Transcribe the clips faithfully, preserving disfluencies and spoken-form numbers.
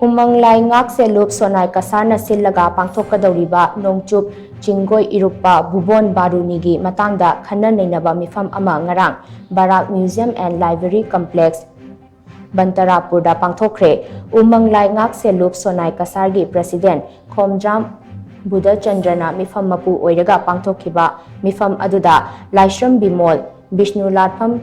ꯎꯃꯪ ꯂꯥꯏ ꯉꯥꯛꯁꯦꯜꯂꯨꯞ ꯁꯣꯅꯥꯏ ꯀꯁꯥꯔꯅ ꯁꯤꯜꯂꯒ ꯄꯥꯡꯊꯣꯛꯀꯗꯧꯔꯤꯕ ꯅꯣꯡꯆꯨꯞ ꯆꯤꯡꯒꯣꯏ ꯏꯔꯨꯞꯄ ꯚꯨꯕꯣꯟ ꯕꯥꯔꯨꯅꯤꯒꯤ ꯃꯇꯥꯡꯗ ꯈꯟꯅ ꯅꯩꯅꯕ ꯃꯤꯐꯝ ꯑꯃ ꯉꯔꯥꯡ ꯕꯔꯥꯛ Museum and Library Complex, ꯕꯟꯇꯔꯥꯄꯨꯔꯗ ꯄꯥꯡꯊꯣꯛꯈ꯭ꯔꯦ꯫ ꯎꯃꯪ ꯂꯥꯏ ꯉꯥꯛꯁꯦꯜꯂꯨꯞ ꯁꯣꯅꯥꯏ ꯀꯁꯥꯔꯒꯤ President ꯈꯣꯝꯖ꯭ꯔꯥꯝ ꯕꯨꯙꯆꯟꯗ꯭ꯔꯅ ꯃꯤꯐꯝ ꯃꯄꯨ ꯑꯣꯏꯔꯒ ꯄꯥꯡꯊꯣꯛꯈꯤꯕ ꯃꯤꯐꯝ ꯑꯗꯨꯗ ꯂꯥꯏꯁ꯭ꯔꯝ ꯕꯤꯃꯣꯜ, ꯕꯤꯁꯅꯨ ꯂꯥꯠꯐꯝ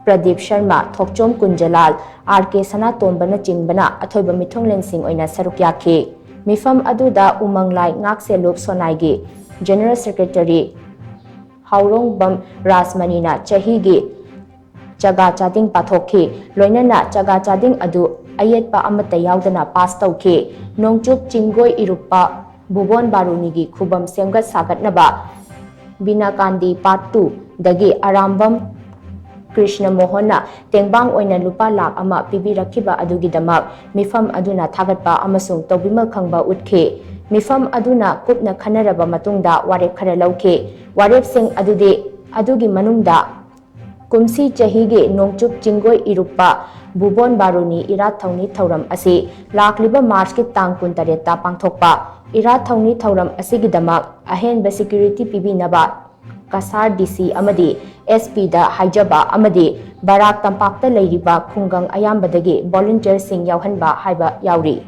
ꯄ꯭ꯔꯗꯤꯞ ꯁꯔꯃ, ꯊꯣꯛꯆꯣꯝ ꯀꯨꯟꯖꯂꯥꯜ, ꯑꯥꯔ ꯀꯦ ꯁꯅꯥꯇꯣꯝꯕꯅꯆꯤꯡꯕꯅ ꯑꯊꯣꯏꯕ ꯃꯤꯊꯨꯡꯂꯦꯟꯁꯤꯡ ꯑꯣꯏꯅ ꯁꯔꯨꯛ ꯌꯥꯈꯤ꯫ ꯃꯤꯐꯝ ꯑꯗꯨꯗ ꯎꯃꯪ ꯂꯥꯏ ꯉꯥꯛꯁꯦꯜꯂꯨꯞ ꯁꯣꯅꯥꯏꯒꯤ General Secretary ꯍꯥꯎꯔꯣꯡꯕꯝ ꯔꯥꯖꯃꯅꯤꯅ ꯆꯍꯤꯒꯤ ꯆꯒꯥ ꯆꯥꯗꯤꯡ ꯄꯥꯊꯣꯛꯈꯤ꯫ ꯂꯣꯏꯅꯅ ꯆꯒꯥ ꯆꯥꯗꯤꯡ ꯑꯗꯨ ꯑꯌꯦꯠꯄ ꯑꯃꯠꯇ ꯌꯥꯎꯗꯅ ꯄꯥꯁ ꯇꯧꯈꯤ꯫ ꯅꯣꯡꯆꯨꯞ ꯆꯤꯡꯒꯣꯏ ꯏꯔꯨꯞꯄ ꯚꯨꯕꯣꯟ ꯕꯥꯔꯨꯅꯤꯒꯤ ꯈꯨꯕꯝ ꯁꯦꯝꯒꯠ ꯁꯥꯒꯠꯅꯕ ꯕꯤꯅꯥꯀꯥꯟꯗꯤ Part Two ꯗꯒꯤ ꯑꯔꯥꯝꯕꯝ ꯀ꯭ꯔꯤꯁꯅ ꯃꯣꯍꯟꯅ ꯇꯦꯡꯕꯥꯡ ꯑꯣꯏꯅ ꯂꯨꯄꯥ ꯂꯥꯈ ꯑꯃ ꯄꯤꯕꯤꯔꯛꯈꯤꯕ ꯑꯗꯨꯒꯤꯗꯃꯛ ꯃꯤꯐꯝ ꯑꯗꯨꯅ ꯊꯥꯒꯠꯄ ꯑꯃꯁꯨꯡ ꯇꯧꯕꯤꯃꯜ ꯈꯪꯕ ꯎꯠꯈꯤ꯫ ꯃꯤꯐꯝ ꯑꯗꯨꯅ ꯀꯨꯞꯅ ꯈꯟꯅꯔꯕ ꯃꯇꯨꯡꯗ ꯋꯥꯔꯦꯞ ꯈꯔ ꯂꯧꯈꯤ꯫ ꯋꯥꯔꯦꯞꯁꯤꯡ ꯑꯗꯨꯗꯤ ꯑꯗꯨꯒꯤ ꯃꯅꯨꯡꯗ ꯀꯨꯝꯁꯤ ꯆꯍꯤꯒꯤ ꯅꯣꯡꯆꯨꯞ ꯆꯤꯡꯒꯣꯏ ꯏꯔꯨꯞꯄ ꯚꯨꯕꯣꯟ ꯕꯥꯔꯨꯅꯤ ꯏꯔꯥꯠ ꯊꯧꯅꯤ ꯊꯧꯔꯝ ꯑꯁꯤ ꯂꯥꯛꯂꯤꯕ ꯃꯥꯔꯆꯀꯤ ꯇꯥꯡ ꯀꯨꯟꯇꯔꯦꯠꯇ ꯄꯥꯡꯊꯣꯛꯄ꯫ ꯏꯔꯥꯠ ꯊꯧꯅꯤ ꯊꯧꯔꯝ ꯑꯁꯤꯒꯤꯗꯃꯛ ꯑꯍꯦꯟꯕ security ꯄꯤꯕꯤꯅꯕ ꯀꯁꯥꯔ D C ꯑꯃꯗꯤ S P ꯗ ꯍꯥꯏꯖꯕ ꯑꯃꯗꯤ ꯕꯔꯥꯛ ꯇꯝꯄꯥꯛꯇ ꯂꯩꯔꯤꯕ ꯈꯨꯡꯒꯪ ꯑꯌꯥꯝꯕꯗꯒꯤ volunteerꯁꯤꯡ ꯌꯥꯎꯍꯟꯕ ꯍꯥꯏꯕ ꯌꯥꯎꯔꯤ꯫